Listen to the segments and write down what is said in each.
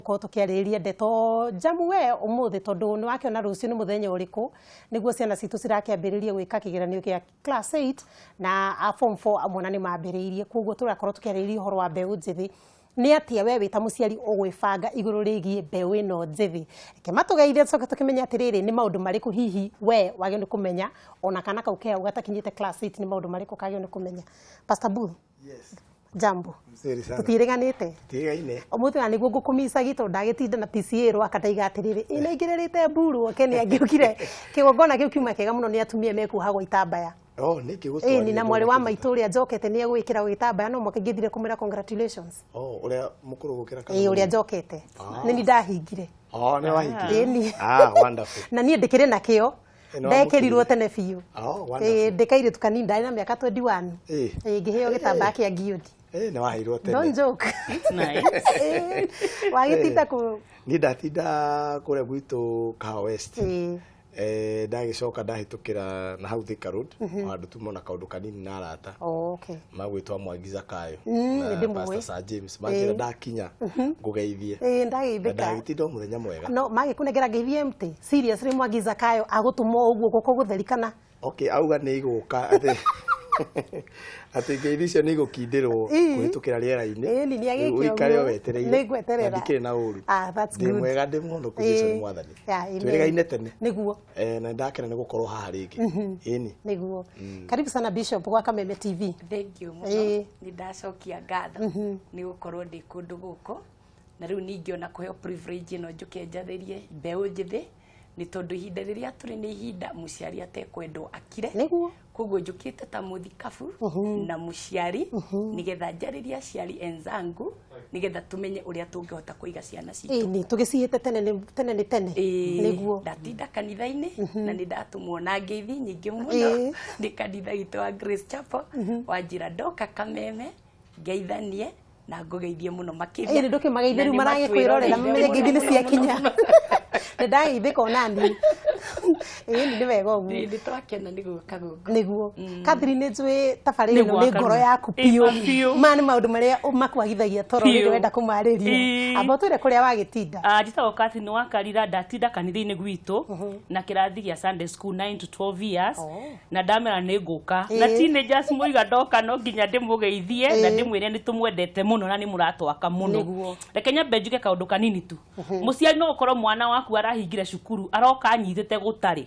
Tũkorwo tũkĩarĩrĩria ndeto njamu we ũmũthĩ, tondũ nĩ wakĩona rũciũ nĩ mũthenya ũrĩkũ nĩguo ciana citũ cirakĩambĩrĩria gwĩka kĩgeranio kĩa class 8 na a form 4 amwe na nĩ mambĩrĩirie. Koguo tũrakorwo tũkĩarĩrĩria ũhoro wa mbeũ njĩthĩ, nĩ atĩa we wĩ ta mũciari ũgwĩbanga igũrũ rĩgiĩ mbeũ ĩno njĩthĩ. Reke matũgeithie, tũcoke tũkĩmenye atĩrĩrĩ, nĩ maũndũ marĩkũ hihi we wagĩrĩirwo nĩ kũmenya ona kana kau ke hau gatakinyĩte class 8, nĩ maũndũ marĩkũ kagĩrĩirwo nĩ kũmenya. Pastor Bull. Yes. Jambo. Mzuri sana. Tũtiĩrĩganĩte. Tutigaine. Ũmũthĩ ona nĩguo ngũkũmicagi tondũ ndagĩtinda na PCA rwaka, ndaiga atĩrĩrĩ, ĩ naingĩrĩrĩte mburu oke nĩ angĩũkire. Kĩgongona kĩu kiuma kĩega mũno nĩ atumia mekuohagwo itambaya. Oh, nĩkĩ gũtwarire? Ĩni, na mwarĩ wa maitũ ũrĩa njokete nĩ egwĩkĩragwo gĩtambaya, no mwaka ingĩthire kũmwĩra congratulations. Oh, ũrĩa mũkũrũ gũkĩra kana? Ĩĩ, ũrĩa njokete. Ah. Nĩ ni ndahingire. Oh, nĩ wahingire. Ĩni. Ah, wonderful. Na niĩ ndĩkĩrĩ nakĩo. Ĩ, nĩ Ndekĩrirwo wamũkĩrire? tene biũ. Oh, wonderful. Ĩĩ, ndĩ kairĩtu kanini, ndarĩ na mĩaka 21. Ĩ. Ĩĩ, ngĩheo gĩtambaya kĩa ngiũthi. Eh, nĩ waheirwo tene. Don't joke. Nice. Ĩĩ, wagĩtinda kũ? Niĩ ndatinda kũrĩa gwitũ Kahawa West. Ĩĩ. Eh, ndagĩcoka ndahĩtũkĩra na hau Thika Road, handũ tuma na kaũndũ kanini na arata. Oh, okay. Magwĩtwa Mwangi Zakayo Nĩ na ndĩmũĩ. Pastor Sir James manjĩra ndakinya ngũgeithie. Ĩĩ, Na ndageithĩka. ndagĩtinda o mũthenya mwega. No magĩkũnengera ngeithi empty? Seriously, Mwangi Zakayo agũtũma ũguo gũkũ gũtheri kana? Okay, auga nĩ igũka atĩ ngeithi icio nĩ igũkindĩrwo kũhĩtũkĩra rĩera-inĩ. Ĩni, nĩ agĩke Rĩu ũikare o ũguo. wetereire. Nĩ ngweterera. Na ndikĩrĩ na ũru. Ah, that's Ndĩ good. mwega, ndĩ mũhonoku, Jesũ nĩ mwathani. Yeah, amen. Twĩrĩgaine tene. Nĩguo. Eh, na ndakena nĩ gũkorwo haha rĩngĩ. Ĩni. Nĩguo. Karibu sana, Bishop, gwa Kameme TV. Thank you mũno. Nĩ ndacokia ngatho nĩ gũkorwo ndĩ kũndũ gũkũ, na rĩu ningĩ ona kũheo privilege ĩno njũke njarĩrie mbeũ njĩthĩ, nĩ tondũ ihinda rĩrĩa tũrĩ nĩ ihinda mũciari atekwendwo akire. Koguo njũkĩte ta mũthikabu na mũciari nĩgetha njarĩrie aciari enzangu, nĩgetha tũmenye ũrĩa tũngĩhota kũiga ciana citũ. Ĩni, tũgĩcihĩte tene nĩ tene nĩ tene. Ĩĩ, ndatinda kanitha-inĩ na nĩ ndatũmwo na ngeithi nyingĩ mũno nĩ kanitha witũ wa Grace Chapel, wanjĩra ndoka Kameme ngeithanie na ngũgeithie mũno makĩria. Ĩĩ, ndũkĩmageithie Na rĩu nĩ maragĩkwĩrorera matwĩroreire mamenye mũno, ngeithi nĩ mũno, ciakinya. mũno. Nĩ ndageithĩka onani. Ĩĩ, nĩ wega ũguo. Ĩĩ, nĩ twakena nĩ gũka gũkũ. Nĩguo, Catherine, nĩ njũĩ tabarĩra ĩno Nĩguo, nĩ ngoro Karura. yaku biũ. Ĩĩ, biũ. Maya nĩ maũndũ marĩa makwagithagia toro rĩrĩa Biũ. wenda kũmarĩria. Amba ũtwĩre kũrĩa wagĩtinda. Ah, njĩtagwo Catherine wa Karira, ndatinda kanitha-inĩ gwitũ na kĩrathi gĩa Sunday school 9 to 12 years. Na ndamera nĩ ngũka na teenagers mũiga ndoka no nginya ndĩmũgeithie na ndĩmwĩre nĩ tũmwendete mũno na nĩ mũratwaka mũno. Reke nyambe njuge kaũndũ kanini tu. Mũciari no ũkorwo mwana waku arahingire cukuru aroka anyitĩte gũtarĩ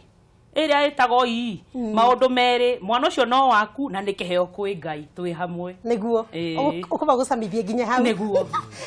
ĩrĩa ĩtagwo ii maũndũ merĩ, mwana ũcio no waku na nĩ kĩheo kwĩ Ngai twĩ hamwe. Ũkũba gũcamithie nginya hau. Nĩguo.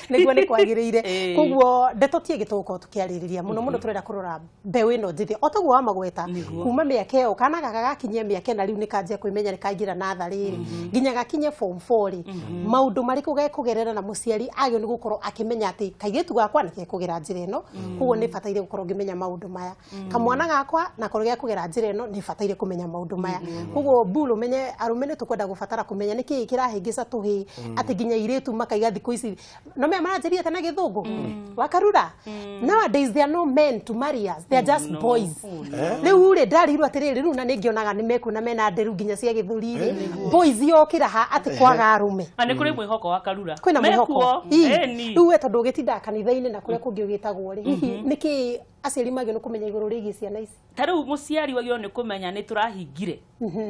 Nĩguo, nĩ kwagĩrĩire. Koguo ndeto ti ĩngĩ tũgũkorwo tũkĩarĩrĩria mũno mũno, tũrenda kũrora mbeũ ĩno njĩthĩ o toguo wamagweta, kuma mĩaka ĩyo kana gaka gakinyia mĩaka ĩna, rĩu nĩ kanjia kwĩmenya, nĩ kaingĩra natharĩ rĩ, nginya gakinye form 4 rĩ, maũndũ marĩkũ gekũgerera, na mũciari agĩrĩirwo nĩ gũkorwo akĩmenya atĩ kairĩtu gakwa nĩ gekũgera njĩra ĩno, koguo nĩ bataire gũkorwo ngĩmenya maũndũ maya, kamwana gakwa nako gekũgera njĩra ĩno, nĩ bataire kũmenya maũndũ maya. Koguo mbulu ũmenye arũme nĩ tũkwenda gũbatara kũmenya nĩkĩ kĩrahĩngĩca tũhĩĩ atĩ nginya airĩtu makaiga thikũ ici no mea maranjĩria tena gĩthũngũ wakarura, nowadays there are no men to marry us, they are just boys. Rĩu rĩ, ndarirwo atĩrĩrĩ, rĩu na nĩngĩonaga nĩ mekuona mena nderu nginya cia gĩthũri rĩ, boys yokĩra ha atĩ kwaga arũme. Na nĩ kũrĩ mwĩhoko wa Karura. Kwĩna mwĩhoko. Mekuo. Ii. Ĩni. Rĩu we tondũ ũgĩtindaga kanitha-inĩ na kũrĩa kũngĩ ũgĩtagwo rĩ, hihi nĩkĩ aciari magĩrĩirwo nĩ kũmenya igũrũ rĩgiĩ ciana ici? Ta rĩu mũciari wagĩrĩirwo nĩ kũmenya nĩ tũrahingire,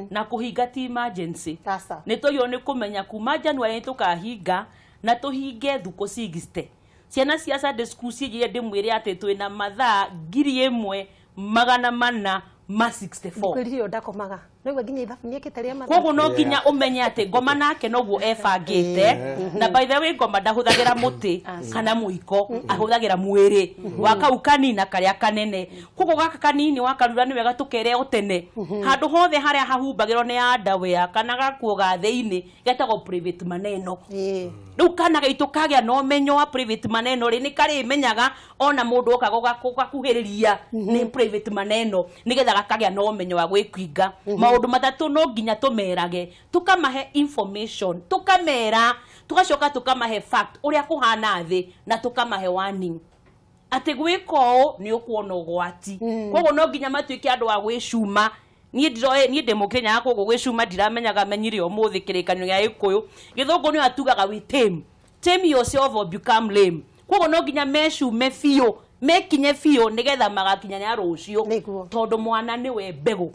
na kũhinga ti emergency. Aca. Nĩ twagĩrĩirwo nĩ kũmenya kuma January nĩ tũkahinga na tũhinge thukũ 60. Ciana cia Sunday school ciĩjire ndĩmwĩre atĩ twĩna mathaa 1464. Kwĩrire ndakomaga nĩguo nginya ithabu nĩekĩte rĩa mathaa. Koguo no nginya ũmenye atĩ ngoma nake noguo ebangĩte. Na by the way, ngoma ndahũthagĩra mũtĩ kana mũiko, ahũthagĩra mwĩrĩ wa kau kanini na karĩa kanene. Koguo gaka kanini wakarura nĩ wega tũkere o tene handũ hothe harĩa hahumbagĩrwo nĩ underwear kana gakuo ga thĩinĩ getagwo private maneno. Rĩu kana gaitũ kagĩa na ũmenyo wa private maneno rĩ, nĩ karĩmenyaga ona mũndũ oka gũgakuhĩrĩria nĩ private maneno, nĩgetha gakagĩa na ũmenyo wa gwĩkinga. Maũndũ matatũ no nginya tũmerage: tũkamahe information, tũkamera, tũgacoka tũkamahe fact ũrĩa kũhana thĩ, na tũkamahe warning atĩ gwĩka ũũ nĩ ũkuona ũgwati. Koguo no nginya matuĩke andũ a gwĩcuma. Niĩ ndiroĩ, niĩ ndĩ mũkenya, koguo gwĩcuma ndiramenyaga, menyire ũmũthĩ kĩrĩkanĩro gĩa gĩkũyũ. Gĩthũngũ nĩyo atugaga we tame, tame yourself or become lame. Koguo no nginya mecume biũ, mekinye biũ nĩgetha magakinya rũciũ. Nĩguo. Tondũ mwana nĩwe mbegũ,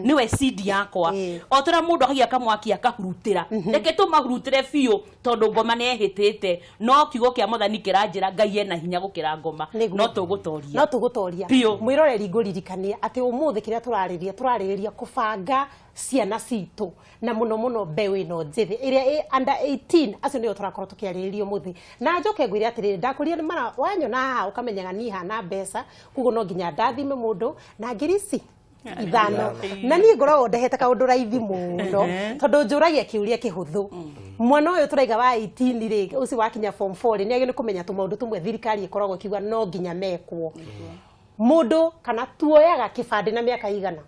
nĩwe seed yakwa. O tũrĩa mũndũ akagia kamwaki akahurutĩra, reke tũmahurutĩre biũ tondũ ngoma nĩ ehĩtĩte, no kiugo kĩa Mwathani kĩranjĩra Ngai ena hinya gũkĩra ngoma. Nĩguo. No tũgũtoria. No tũgũtoria. Biũ. Mwĩroreri, ngũririkania atĩ ũmũthĩ kĩrĩa tũrarĩrĩria, tũrarĩrĩria kũbanga ciana citũ na mũno mũno mbeũ ĩno njĩthĩ ĩrĩa ĩ under 18, acio nĩo tũrakorwo tũkĩarĩrĩria ũmũthĩ. Na njoke ngwĩre atĩrĩrĩ, ndakũria nĩ mara wanyona haha ũkamenyaga niĩ hana mbeca, koguo no nginya ndathime mũndũ na ngiri ici 5. Na niĩ ngoragwo ndehete kaũndũ raithi mũno tondũ njũragia kĩũria kĩhũthũ. Mwana ũyũ tũraiga wa 18 rĩ, ũcio wakinya form 4 rĩ, nĩ agĩrĩirwo kũmenya tũmaũndũ tũmwe thirikari ĩkoragwo ĩkiuga no nginya mekwo. Mũndũ kana tuoyaga kĩbandĩ na mĩaka igana?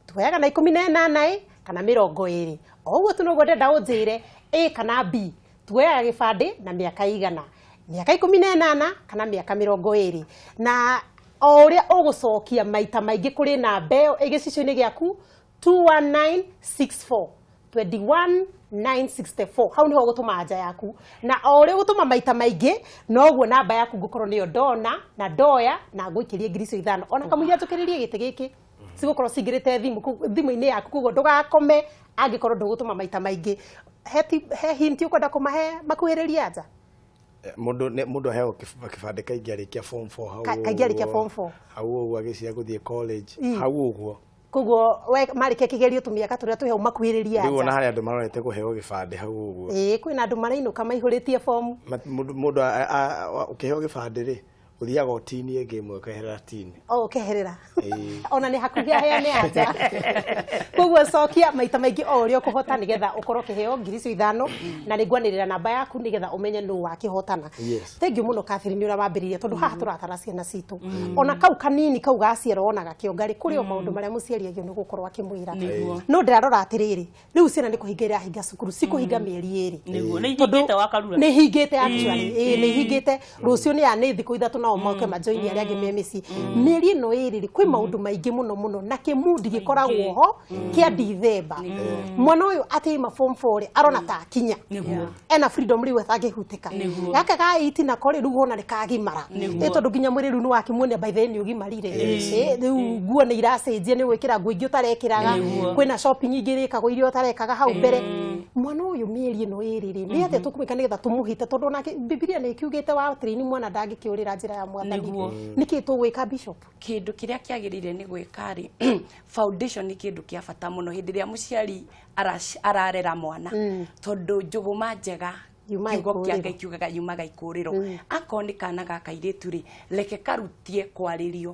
Tuoyaga na 18 ĩ kana 20? O ũguo tu noguo ndĩrenda ũnjĩre, A kana B, tuoyaga gĩbandĩ na mĩaka igana? Mĩaka 18 kana mĩaka 20? Na o ũrĩa ũgũcokia maita maingĩ kũrĩ namba ĩyo ĩ gĩcicio-inĩ gĩaku, 21964, 21964, hau nĩho ũgũtũma anja yaku. Na o ũrĩa ũgũtũma maita maingĩ, noguo namba yaku ngũkorwo nĩyo ndona na ndoya na ngũikĩrie ngiri icio 5. Ona kamũira njũkĩrĩrie gĩtĩ gĩkĩ, cigũkorwo cingĩrĩte thimũ-inĩ yaku, koguo ndũgakome angĩkorwo ndũgũtũma maita maingĩ. He hint ũkwenda kũmahe makuhĩrĩrie anja? Mũndũ aheagwo kĩbandĩ kaingĩ arĩkia form 4 hau. Kaingĩ arĩkia form 4. Hau ũguo agĩciria gũthiĩ college, hau ũguo. Koguo we marĩkia kĩgerio tũmĩaka tũrĩa twĩ hau makuhĩrĩrie Rĩu ona anja. harĩ andũ marorete kũheo gĩbandĩ hau ũguo. Ĩĩ, kwĩna andũ marainũka maihũrĩtie bomu. Mũndũ ũkĩheo gĩbandĩ rĩ, ũthiaga ũtinie ĩngĩ ĩmwe ũkeherera tini. O ũkeherera. Ĩĩ. Ona nĩ hakuhĩ aheane anja. Koguo cokia maita maingĩ o ũrĩa ũkũhota nĩgetha ũkorwo ũkĩheo ngiri icio 5, na nĩ ngwanĩrĩra namba yaku nĩgetha ũmenye nũ wakĩhotana. Thank you mũno Catherine nĩ ũrĩa wambĩrĩria, tondũ haha tũratara ciana citũ. Ona kau kanini kau gaciarwo ona gakĩonga rĩ, kũrĩ o maũndũ marĩa mũciari agĩrĩirwo nĩ gũkorwo akĩmwĩra. No ndĩrarora atĩrĩrĩ, rĩu ciana nĩ kũhinga irahinga cukuru, cikũhinga mĩeri 2. Nĩguo, nĩ ihingĩte wakarura. Nĩ ihingĩte actually, ĩĩ nĩ ihingĩte. Rũciũ nĩ ya nĩ thikũ 3 nao moke majoini arĩa angĩ me mĩciĩ. Mĩeri ĩno 2 rĩ, kwĩ maũndũ maingĩ mũno mũno na kĩmundi gĩkoragwo ho kĩa Dithemba. Mwana ũyũ atĩ aima form 4 rĩ, arona ta akinya. Ena freedom rĩu atangĩhutĩka. Gaka ga 8 nako rĩ, rĩu wona nĩ kagimara. Ĩ tondũ nginya mwĩrĩ rĩu nĩ wakĩmuonia by the way nĩ ũgimarire. Ĩ rĩu nguo nĩ iracenjia, nĩ gwĩkĩra nguo ingĩ ũtarekĩraga. Kwĩna shopping ingĩ ĩrĩkagwo iria ũtarekaga hau mbere. Mwana ũyũ mĩeri ĩno 2 rĩ, nĩ atĩa tũkũmwĩka nĩgetha tũmũhĩte, tondũ onake Bibilia nĩ ĩkiugĩte wa train mwana ndangĩkĩũrĩra njĩra ya Mwathani. Nĩkĩ tũgwĩka, Bishop? Kĩndũ kĩrĩa kĩagĩrĩire nĩ gwĩka rĩ, foundation nĩ kĩndũ kĩa bata mũno hĩndĩ ĩrĩa mũciari ararera mwana, tondũ njũgũma njega Yumaga kiugo kĩa ikũrĩro. Ngai kiugaga yumaga ikũrĩro. Akorwo nĩ kana ga kairĩtu rĩ, reke karutie kwarĩrio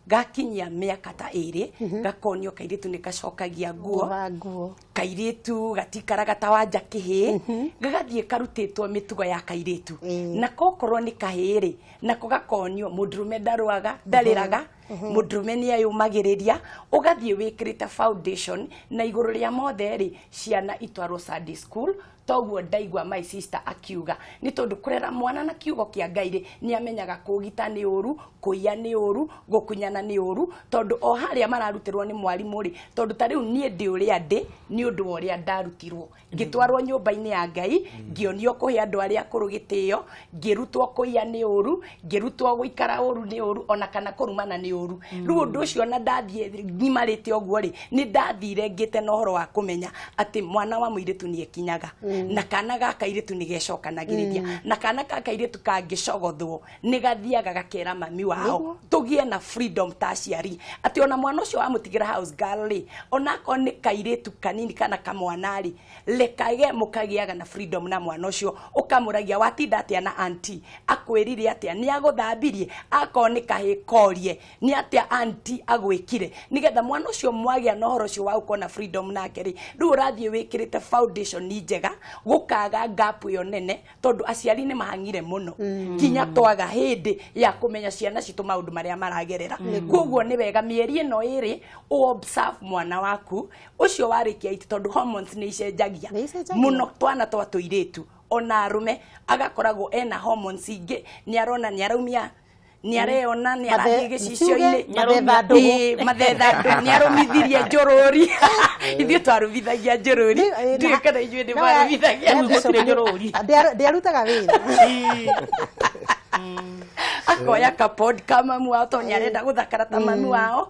gakinyia mĩaka ta 2, gakonio kairĩtu nĩ gacokagia nguo. Kũvaa nguo. Kairĩtu gatikaraga ta wanja kĩhĩĩ, gagathiĩ karutĩtwo mĩtugo ya kairĩtu. Na kokorwo nĩ kahĩĩ rĩ, nako gakonio mũndũrũme ndarũaga, ndarĩraga, mũndũrũme nĩ eyũmagĩrĩria. Ũgathiĩ wĩkĩrĩte foundation na igũrũ rĩa mothe rĩ, ciana itwarwo Sunday school. Toguo ndaigua my sister akiuga nĩ tondũ kũrera mwana na kiugo kĩa Ngai rĩ, nĩ amenyaga kũgita nĩ ũru, kũiya nĩ ũru, gũkunyana nĩ ũru, tondũ o harĩa mararutĩrwo nĩ mwarimũ rĩ, tondũ ta rĩu niĩ ndĩ ũrĩa ndĩ nĩ ũndũ wa ũrĩa ndarutirwo, ngĩtwarwo nyũmba-inĩ ya Ngai, ngĩonio kũhe andũ arĩa akũrũ gĩtĩo, ngĩrutwo kũiya nĩ ũru, ngĩrutwo gũikara ũru nĩ ũru, ona kana kũrumana nĩ ũru. Rĩu ũndũ ũcio ona ndathiĩ ngimarĩte ũguo rĩ, nĩ ndathire ngĩte na ũhoro wa kũmenya atĩ mwana wa mũirĩtu nĩ ekinyaga, na kana ga kairĩtu nĩ gecokanagĩrĩria, na kana ga kairĩtu kangĩcogothwo nĩ gathiaga gakera mami wao. Tũgĩe na freedom ta aciari atĩ ona mwana ũcio wamũtigĩra house girl rĩ, ona akorwo nĩ kairĩtu kanini kana kamwana rĩ, rekage mũkagĩaga na freedom na mwana ũcio, ũkamũragia watinda atĩa na auntie, akwĩrire atĩa, nĩ agũthambirie, akorwo nĩ kahĩĩ korie nĩ atĩa auntie agwĩkire, nĩgetha mwana ũcio mwagĩa na ũhoro ũcio wa gũkorwo na freedom nake rĩ, rĩu ũrathiĩ wĩkĩrĩte foundation njega, gũkaga gap ĩyo nene, tondũ aciari nĩ mahang'ire mũno kinya twaga hĩndĩ ya kũmenya ciana citũ maũndũ marĩa maragerera. Koguo nĩ wega mĩeri ĩno 2 observe mwana waku ũcio warĩkia iti, tondũ hormones nĩ icenjagia Nĩ icenjagia. mũno twana twa tũirĩtu ona arũme, agakoragwo ena hormones ingĩ, nĩ arona nĩ araumia, nĩ areyona nĩ arathiĩ gĩcicio-inĩ. Mathetha ndũgũ. Ĩĩ, mathetha ndũgũ, nĩ arũmithirie njũrũri. Ithuĩ twarũmithagia njũrũri, ndiũĩ kana inyuĩ nĩ mwarũmithagia. Rĩu gũtirĩ njũrũri. Ndĩarutaga wĩra. Akoya kapod ka mamu wao tondũ nĩ arenda gũthakara ta mami wao.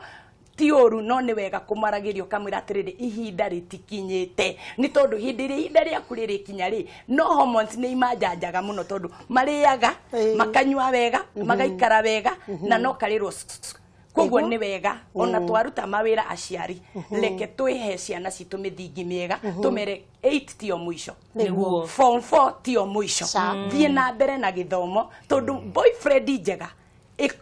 Ti ũru, no nĩ wega kũmaragĩria ũkamwĩra atĩrĩrĩ, ihinda rĩtikinyĩte, nĩ tondũ hĩndĩ ĩrĩa ihinda rĩaku rĩrĩkinya rĩ, no hormones nĩ imanjanjaga mũno, tondũ marĩaga, makanyua wega, magaikara wega, na no karĩrwo. Koguo nĩ wega ona twaruta mawĩra aciari, reke twĩhe ciana citũ mĩthingi mĩega, tũmere 8 tio mũico. Nĩguo. Form 4 tio mũico. Ca. Thiĩ na mbere na gĩthomo, tondũ boyfriend njega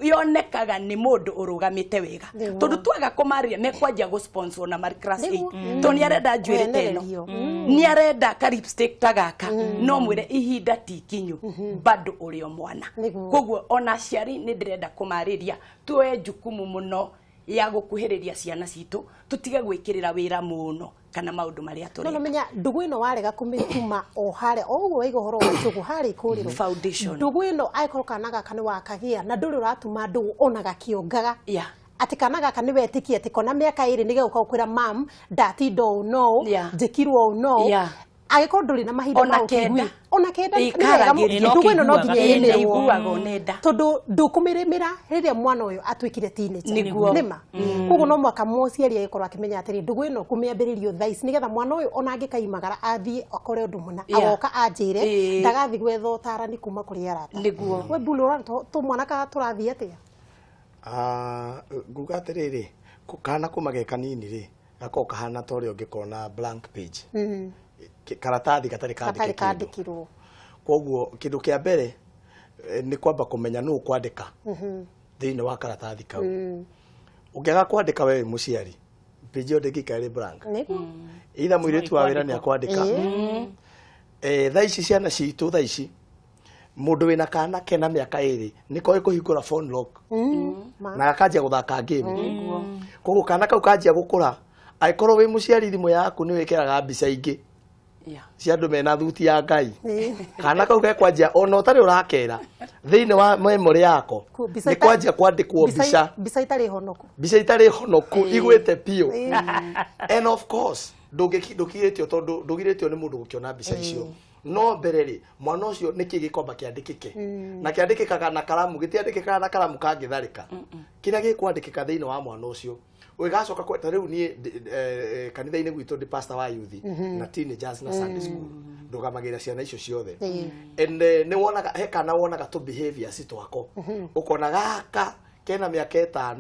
yonekaga nĩ mũndũ ũrũgamĩte wega. Nĩguo. Tondũ twaga kũmarĩria, mekwanjia gũ-sponsor na marĩ class Nĩguo. 8, tondũ nĩ arenda njuĩrĩ ta ĩno, Kwenererio. nĩ arenda ka lipstick ta gaka. No mwĩre ihinda ti ikinyu, bado ũrĩ o mwana. Nĩguo. Koguo ona aciari nĩ ndĩrenda kũmarĩria tuoe jukumu mũno ya gũkuhĩrĩria ciana citũ, tũtige gwĩkĩrĩra wĩra mũno kana maũndũ marĩa No tũreka. Nomenya ndũgũ ĩno warega kũmĩtuma o harĩa o ũguo waiga ũhoro wa njũgũ harĩa ikũrĩro. Foundation. Ndũgũ ĩno angĩkorwo kana gaka nĩ wakagĩa na ndũrĩ ũratuma ndũgũ ona gakĩongaga, atĩ kana gaka nĩ wetĩkia atĩ kona mĩaka 2 nĩ gegũka gũkwĩra, "Mam, ndatinda ũũ no ũũ, njĩkirwo ũũ no." Angĩkorwo ndũrĩ na mahinda Ona ma 9. ũkĩigua ona 9, nĩ wega Ĩkaragĩria. ndũgũ ĩno no nginya Ĩĩ, ĩrĩmĩrwo. Iguaga onenda. Tondũ ndũkũmĩrĩmĩra rĩrĩa mwana ũyũ atuĩkire teenager. Nĩguo. Nĩma koguo no mwaka mũciari agĩkorwo akĩmenya atĩrĩ, ndũgũ ĩno kũmĩambĩrĩrio thaa ici nĩgetha mwana ũyũ ona angĩkaimagara athiĩ akore ũndũ mũna, agoka anjĩre, ndagathiĩ gwetha ũtarani kuma kũrĩ arata. We Mbulu, ũrona tũmwana kana tũrathiĩ atĩa? Ah, nguga atĩrĩrĩ, kana kuma ge kanini rĩ, gakoragwo kahana ta ũrĩa ũngĩkona blank page. Karatathi gatarĩ gatarĩ kandĩke kĩndũ. Kandĩkirwo. Koguo kĩndũ kĩa mbere nĩ kwamba kũmenya nũ ũkwandĩka thĩinĩ wa karatathi kau. Ũngĩaga kwandĩka we wĩ mũciari, page ĩyo ndĩngĩikara ĩrĩ blank. Either mũirĩtu wa wĩra nĩ akwandĩka. Thaa ici ciana citũ, thaa ici mũndũ wĩna kana kena mĩaka 2 nĩ koĩ kũhingũra phone lock na gakanjia gũthaka game. Koguo kana kau kanjia gũkũra, angĩkorwo wĩ mũciari thimũ yaku nĩ wĩkĩraga mbica ingĩ cia andũ mena thuti ya Ngai, kana kau gekwanjia ona ũtarĩ ũrakera thĩinĩ wa memory yako nĩ kwanjia kwandĩkwo mbica. Mbica itarĩ honoku. Mbica itarĩ honoku igwĩte biũ. And of course ndũkirĩtio, tondũ ndũgirĩtio nĩ mũndũ gũkĩona mbica icio. No mbere rĩ, mwana ũcio nĩkĩ gĩkwamba kĩandĩkĩke, na kĩandĩkĩkaga na karamu, gĩtiandĩkĩkaga na karamu kangĩtharĩka. Kĩrĩa gĩkwandĩkĩka thĩinĩ wa mwana ũcio ũgĩgacoka ta rĩu niĩ kanitha-inĩ gwitũ ndĩ pastor wa youth na teenagers na Sunday school, ndũgamagĩrĩra ciana icio ciothe. And nĩ wonaga he kana wonaga tũ behaviors twako, ũkona gaka kena mĩaka 5,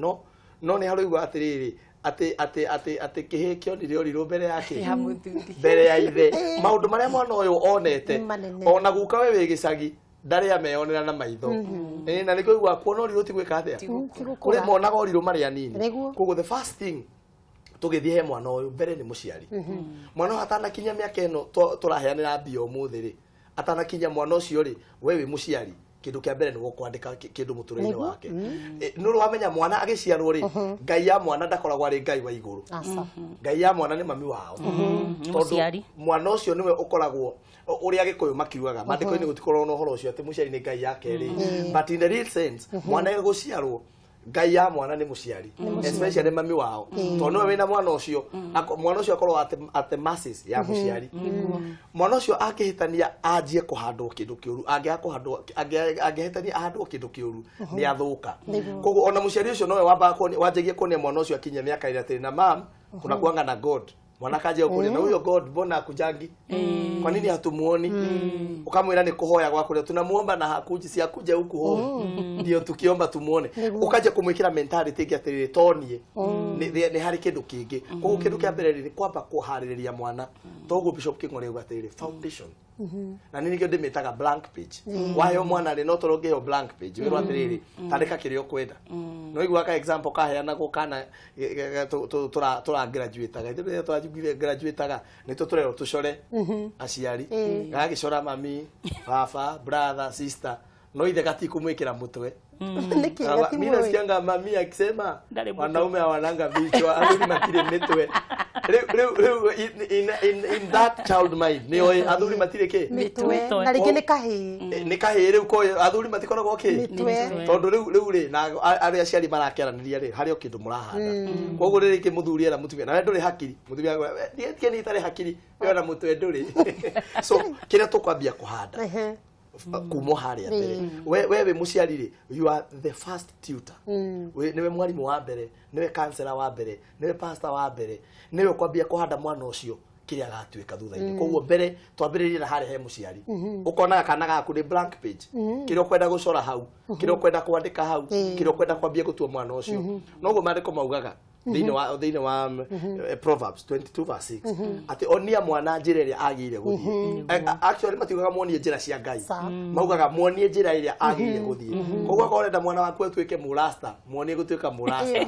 no nĩ haroigua atĩrĩrĩ, atĩ kĩhĩ kĩonire ũrirũ mbere ya Ya mũthuri. Mbere ya ithe. Maũndũ marĩa mwana ũyũ onete Manene. Ona guka we wĩ gĩcagi ndarĩ ameyonera na maitho. Na nĩkĩo ũiguaga kuona ũrirũ ti gwĩka atĩa. Ti gũkũra. Kũrĩ monaga ũrirũ marĩ anini. Koguo the first thing tũgĩthiĩ he mwana ũyũ mbere nĩ mũciari. Mwana ũyũ atanakinyia mĩaka ĩno tũraheanĩra mbia ũmũthĩ rĩ, atanakinyia mwana ũcio rĩ, we wĩ mũciari kĩndũ kĩa mbere nĩ kwandĩka kĩndũ mũtũrĩre-inĩ wake. Nĩ ũrĩ wamenya mwana agĩciarwo rĩ, Ngai ya mwana ndakoragwo arĩ Ngai wa igũrũ. Aca. Ngai ya mwana nĩ mami wao. Nĩ Tondũ mũciari. Mwana ũcio nĩwe ũkoragwo ũrĩa Gĩkũyũ makiugaga, maandĩko-inĩ gũtikoragwo na ũhoro ũcio atĩ mũciari nĩ Ngai ya kerĩ, but in the real sense mwana gũciarwo, Ngai ya mwana nĩ mũciari, especially mami wao, tondũ nĩwe wĩna mwana ũcio. Mwana ũcio akorwo at the masses ya mũciari. Mwana ũcio angĩhĩtania anjie kũhandwo kĩndũ kĩũru, angĩaga kũhandwo, angĩhĩtania ahandwo kĩndũ kĩũru, nĩ athũka. Koguo ona mũciari ũcio nowe wambaga wanjagia kuonia mwana ũcio akinyia mĩaka 2 atĩrĩ, na mam, kuna kuanga na God. Mwana akaanjia kũria, na huyo God mbona akujangi? Kwa nini hatumuoni? Ukamwĩra nĩ kũhoya gwa kũrĩa tunamuomba na hakuji, si akuje huku home ndio tukiomba tumuone. Ũkanjia kũmwĩkĩra mentality ĩngĩ atĩrĩrĩ, tonie nĩ harĩ kĩndũ kĩngĩ. Koguo kĩndũ kĩa mbere rĩ, nĩ kwamba kũharĩrĩria mwana. Toguo Bishop King'ori auga atĩrĩrĩ, foundation, na nĩ nĩkĩo ndĩmĩtaga blank page. Waheo mwana rĩ, no toro ũngĩheo blank page wĩrwo atĩrĩrĩ, tandĩka kĩrĩa ũkwenda. No igua ka example kaheanagwo kana tũra graduateaga, ithuĩ rĩrĩa tũra graduateaga nĩ tũrerwo tũcore aciari. Gagagĩcora mami, baba, brother, sister, no ithe gatikũmwĩkĩra mũtwe. Nĩkĩ? Mi Gatimũĩ. nasikianga mami akisema Ndarĩ mũtwe. Wanaume hawananga vichwa, athuri matirĩ mĩtwe. Rĩu in that child mind nĩ oĩ athuri matirĩ kĩ. Mĩtwe. Mĩtwe. Na rĩngĩ nĩ kahĩĩ. Nĩ kahĩĩ rĩu koĩ athuri matikoragwo kĩ. Mĩtwe. Tondũ rĩu rĩ, na arĩa aciari marakĩaranĩria rĩ, harĩ o kĩndũ mũrahanda. Koguo rĩrĩ rĩngĩ mũthuri era mũtumia, nawe ndũrĩ hakiri, mũtumia akwĩra, "We, tie nĩ itarĩ hakiri, we ona mũtwe ndũrĩ." So kĩrĩa tũkwambia kũhanda Kuma harĩa mbere, we wĩ mũciari rĩ, you are the first tutor. Nĩwe mwarimũ wa mbere, nĩwe counselor wa mbere, nĩwe pastor wa mbere, nĩwe kwambia kũhanda mwana ũcio kĩrĩa agatuĩka thutha-inĩ. Koguo mbere twambĩrĩrie na harĩa he mũciari. Ũkonaga kana gaku nĩ blank page, kĩrĩa ũkwenda gũcora hau, kĩrĩa ũkwenda kwandĩka hau, kĩrĩa ũkwenda kwambia gũtua mwana ũcio. Noguo maandĩko maugaga thĩinĩ wa Proverbs 22 verse 6 atĩ onia mwana njĩra ĩrĩa agĩrĩire gũthiĩ. Actually matiugaga muonie njĩra cia Ngai, maugaga muonie njĩra ĩrĩa agĩrĩire gũthiĩ. Koguo akorwo ũrenda mwana waku atuĩke mũrasta, muonie gũtuĩka mũrasta.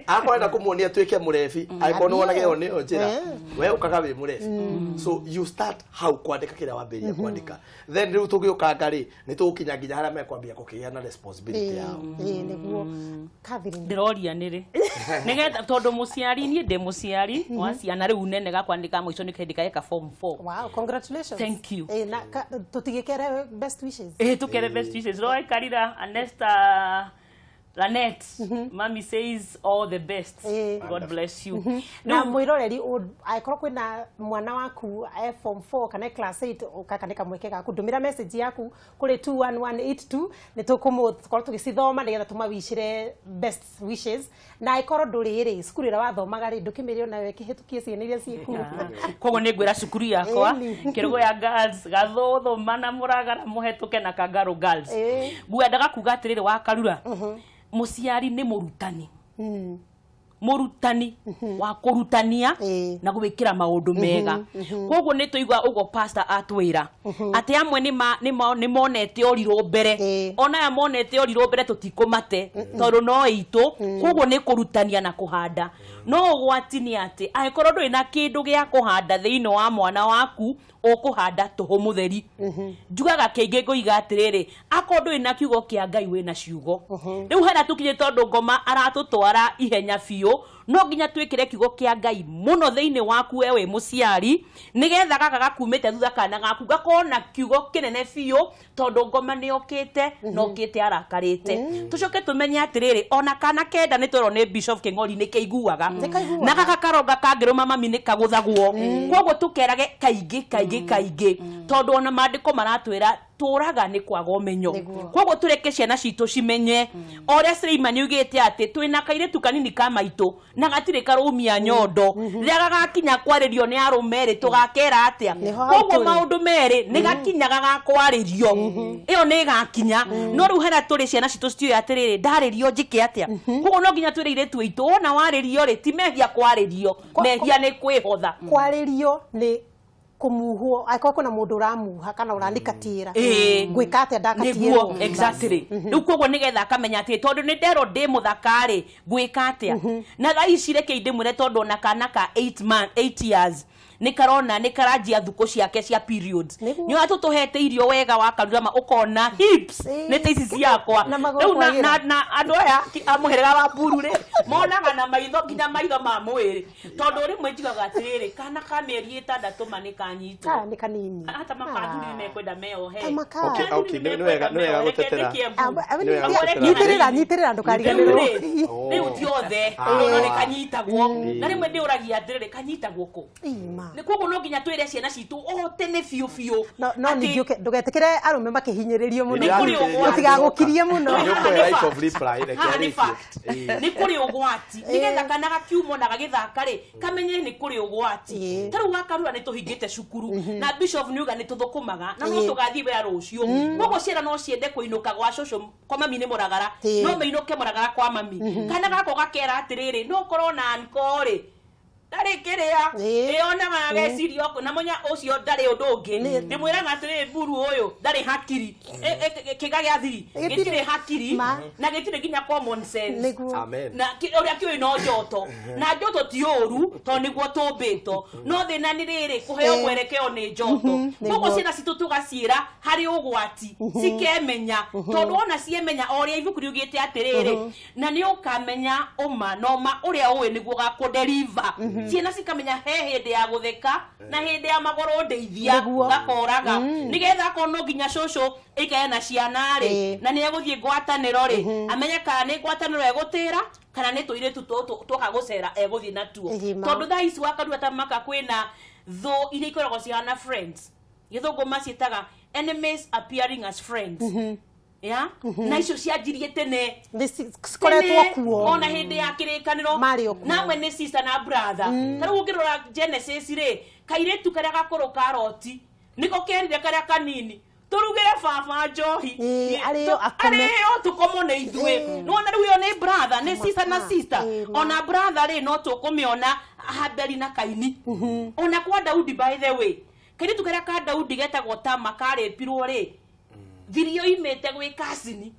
Akorwo ũrenda kũmuonia atuĩke mũrebi, angĩkorwo nĩ wonaga ĩyo nĩyo njĩra, we ũkaga wĩ mũrebi. So you start hau kwandĩka kĩrĩa wambĩrĩria kwandĩka, then rĩu tũgĩũkanga rĩ, nĩ tũgũkinya nginya harĩa mekwambia kũkĩgĩa na responsibility yao. Ĩĩ, nĩguo, Catherine. Ndĩroria nĩrĩ nĩgetha tondũ mũciari, niĩ ndĩ mũciari wa ciana rĩu nene, gakwa nĩ ka mũico nĩ kĩndĩ kareka form 4. Wow, congratulations. Thank you. Ĩĩ, na tũtigĩkere best wishes. Ĩĩ, tukere best wishes. Roy Karira, Anesta Lanet, mommy says all the best. God bless you. Na mwĩroreri, angĩkorwo kwĩna mwana waku e form 4 kana e class 8, gaka nĩ kamweke gaku, ndũmĩra message yaku kũrĩ 21182, nĩ tũkũmũkorwo tũgĩcithoma nĩgetha tũmawicĩre best wishes. Na angĩkorwo ndũrĩ rĩ, cukuru ĩrĩa wathomaga rĩ, ndũkĩmĩre onawe kĩhĩtũkie ciana iria ciĩkuo. Koguo nĩ ngwĩra cukuru yakwa, Ĩni. Kĩrũgũ ya Girls, Gathũthũ mana Mũragara mũhetũke na Kangarũ Girls. Ngwendaga kuga atĩrĩrĩ, wa Karura, mũciari nĩ mũrutani, mũrutani wa kũrutania na gwĩkĩra maũndũ mega. Koguo nĩ tũigua ũguo pastor atwĩra atĩ amwe nĩ monete ũrirũ mbere. Ona aya monete ũrirũ mbere, tũtikũmate tondũ no itũ. Koguo nĩ kũrutania na kũhanda. No ũgwati nĩ atĩ angĩkorwo ndũrĩ na kĩndũ gĩa kũhanda thĩinĩ wa mwana waku, ũkũhanda tũhũ mũtheri. Njugaga kĩingĩ, ngũiga atĩrĩrĩ, akorwo ndũrĩ na kiugo kĩa Ngai, wĩna ciugo. Rĩu harĩa tũkinyĩ, tondũ ngoma aratũtwara ihenya biũ, no nginya twĩkĩre kiugo kĩa Ngai mũno thĩinĩ waku we wĩ mũciari, nĩgetha gaka gakumĩte thutha, kana gaku gakorwo na kiugo kĩnene biũ, tondũ ngoma nĩ okĩte na okĩte arakarĩte. Tũcoke tũmenye atĩrĩrĩ, ona kana kenda nĩ twerwo nĩ Bishop Kĩng'ori nĩ kĩiguaga. Nĩkaiguaga. Na gaka karonga kangĩrũma mami nĩ kagũthagwo. Koguo tũkerage kaingĩ kaingĩ kaingĩ, tondũ ona maandĩko maratwĩra tũraga nĩ kwaga ũmenyo. Koguo tũreke ciana citũ cimenye o ũrĩa Suleiman augĩte atĩ twĩna kairĩtu kanini ka maitũ na gatirĩ karũmia nyondo. Rĩrĩa gagakinya kwarĩrio nĩ arũme rĩ, tũgakera atĩa? Nĩho hau Koguo tũrĩ. Maũndũ merĩ nĩ gakinyaga gakwarĩrio, ĩyo nĩ ĩgakinya. No rĩu harĩa tũrĩ, ciana citũ citiũĩ atĩrĩrĩ, ndarĩrio njĩke atĩa. Koguo no nginya twĩre airĩtu aitũ, wona warĩrio rĩ, ti mehia kwarĩrio, mehia nĩ kwĩhotha. Kwarĩrio nĩ kũmuhwo, angĩkorwo kwĩna mũndũ ũramuha kana ũranikatĩra, ngwĩka atĩa ndakatiĩrwo? Nĩguo, exactly. Rĩu koguo nĩgetha akamenya atĩ tondũ nĩ nderwo ndĩ mũthaka-rĩ, ngwĩka atĩa? Na thaa ici reke ndĩmwĩre, tondũ ona kana ka 8 years nĩ karona nĩ karanjia thukũ ciake cia periods. Nĩ ũrĩa tũtũhete irio wega wa Karurama, ũkona hips nĩ ta ici ciakwa. Na magũrũ Rĩu kwagĩra. na andũ aya a mũhĩrĩga wa Mburu rĩ, monaga na maitho, nginya maitho ma mwĩrĩ, tondũ rĩmwe njigaga atĩrĩrĩ, kana ka mĩeri 6 ma nĩ kanyitwo. Kaya nĩ kanini. Hata makathuri nĩ mekwenda meohe. Ta maka. Okay, nĩ wega gũtetera. Nĩ wega gũtetera. Nyitĩrĩra, nyitĩrĩra, ndũkariganĩrwo. Rĩu ti othe, no nĩ kanyitagwo. Na rĩmwe ndĩũragia atĩrĩrĩ, kanyitagwo kũ? Ima. Nĩ koguo no nginya twĩre ciana citũ o tene biũ biũ. No ningĩ ndũgetĩkĩre arũme makĩhinyĩrĩrio mũno. Nĩ kũrĩ ũgwati. Mũtigagũkirie mũno. Nĩ ũkũhe right of reply, reke Haha nĩ arĩkie. fact. Nĩ kũrĩ ũgwati, nĩgetha kana gakiumwo na gagĩthaka rĩ, kamenye nĩ kũrĩ ũgwati. Ta rĩu wakarura nĩ tũhingĩte cukuru, na bishop nĩ uga nĩ tũthũkũmaga na no tũgathiĩ wĩra rũciũ. Koguo ciana no ciende kũinũka gwa cũcũ, kwa mami nĩ Mũragara. No mainũke Mũragara kwa mami. Kana gako gakera atĩrĩrĩ, no korwo na anko rĩ, ndarĩ kĩrĩa ĩyonaga ageciria na mũnya ũcio ndarĩ ũndũ ũngĩ. Ndĩmwĩraga atĩrĩrĩ, mburu ũyũ ndarĩ hakiri. Kĩga gĩa thiri Gĩtirĩ. Gĩtirĩ hakiri Ma. na gĩtirĩ nginya common sense. Nĩguo. Amen. Na ũrĩa kĩũĩ no njoto, na njoto ti ũru tondũ nĩguo tũmbĩtwo, no thĩna nĩ rĩrĩ kũheo mwerekeo nĩ njoto. Koguo ciana citũ tũgaciĩra harĩ ũgwati, cikemenya, tondũ wona ciemenya o ũrĩa ibuku riugĩte atĩrĩrĩ, na nĩ ũkamenya ũma na ũma ũrĩa ũĩ nĩguo ũgakũdeliver. Ciana cikamenya he hĩndĩ ya gũtheka na hĩndĩ ya magũrũ ndeithia. Gakoraga nĩgetha akorwo no nginya cũcũ ĩikare na ciana rĩ, na nĩ egũthiĩ ngwatanĩro rĩ, amenye kana nĩ ngwatanĩro egũtĩra kana nĩ tũirĩtu tũtũ twoka gũcera egũthiĩ natuo. Ĩma. Tondũ thaa ici wakarua ta maka kwĩna thũ iria ikoragwo cihana friends, gĩthũngũ maciĩtaga Enemies appearing as friends, yeah, na icio cianjirie tene. Nĩ cikoretwo Tene, kuo. Ona hĩndĩ ya kĩrĩkanĩro. Marĩ o kuo. Namwe nĩ sister na brother. Ta rĩu ũngĩrora Genesis rĩ, kairĩtu karĩa gakũrũ ka Loti nĩko kerire karĩa kanini, "Tũrugĩre baba njohi." Ĩĩ, arĩo akome. Arĩo tũkomwo nĩ ithuĩ. Nĩwona rĩu ĩyo nĩ brother, nĩ sister na sister. Ona brother rĩ, no tũkũmĩona Habeli na Kaini. Ona kwa Daudi, by the way, kairĩtu karĩa ka Daudi getagwo Tama karĩpirwo rĩ, thiri yoimĩte gwĩ kasini.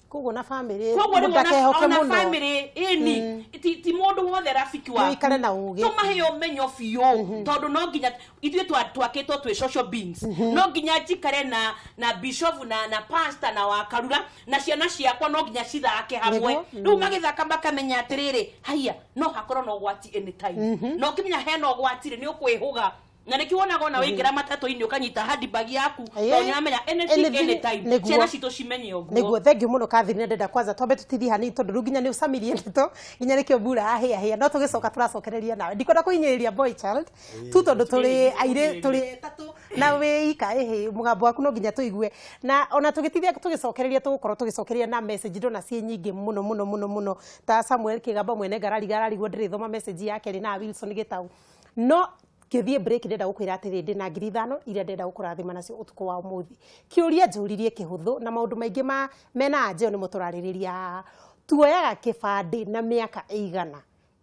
Koguo na family Koguo rĩu mũndũ akehoke ona mũno. Family ĩni ti mũndũ wothe rafiki waku. Mũikare na ũgĩ. Tũmahe ũmenyo biũ, tondũ no nginya ithuĩ twakĩtwo twĩ social beings. No nginya njikare na bishop na pastor na wakarura na ciana ciakwa, no nginya cithake hamwe. Rĩu magĩthaka makamenya atĩrĩrĩ, haiya, no hakorwo na ũgwati anytime. Na ũkĩmenya hena ũgwati rĩ, nĩ ũkwĩhũga, na nĩkĩo wonaga ona waingĩra matatũ-inĩ ũkanyita handbag yaku, tondũ nĩũramenya anything, anytime. Ciana citũ cimenye ũguo. Nĩguo, thank you mũno, Catherine. Ndenda kwanza twambe tũtithie hanini, tondũ rĩu nginya nĩ ũcamirie ndeto, nginya nĩkĩo mbura yahĩa hĩa, no tũgĩcoka tũracokereria nawe. Ndikwenda kũhinyĩrĩria boy child tu, tondũ tũrĩ airĩ, tũrĩ atatũ na wĩ ika ĩhĩ mũgambo waku no nginya tũigue. Na ona tũgĩtithia tũgĩcokereria, tũgũkorwo tũgĩcokereria na message ndona ciĩ nyingĩ mũno mũno mũno mũno, ta Samuel Kĩgamba mwene ngarari ararigwo ndĩrĩthoma message yake rĩ, na Wilson Gĩtau. No ngĩthiĩ break, ndĩrenda gũkwĩra atĩrĩ, ndĩna 5,000 iria ndĩrenda gũkũrathima nacio ũtukũ wa ũmũthĩ. Kĩũria njũririe kĩhũthũ na maũndũ maingĩ ma mena anja ĩyo nĩmo tũrarĩrĩria haha. Tuoyaga kĩbandĩ na mĩaka ĩigana?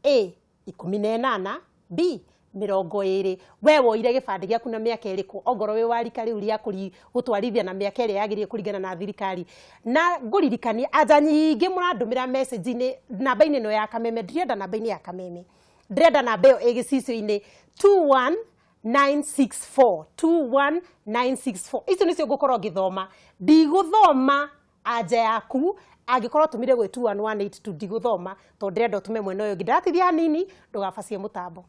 A, 18, B, 20. We woire gĩbandĩ gĩaku na mĩaka ĩrĩkũ, ongorwo wĩ wa rika rĩu rĩa gũtwarithia na mĩaka ĩrĩa yagĩrĩire kũringana na thirikari? Na ngũririkanie, anja nyingĩ mũrandũmĩra message-inĩ namba-inĩ ĩno ya Kameme. Ndirenda namba-inĩ ya Kameme, ndĩrenda namba ĩyo ĩ gĩcicio-inĩ, 21964, 21964. Icio nĩcio ngũkorwo ngĩthoma. Ndigũthoma anja yaku angĩkorwo tũmire gwĩ 21182, ndigũthoma, tondũ ndĩrenda ũtũme mwena ũyũ ũngĩ. Ndĩratithia hanini, ndũgabacie mũtambo.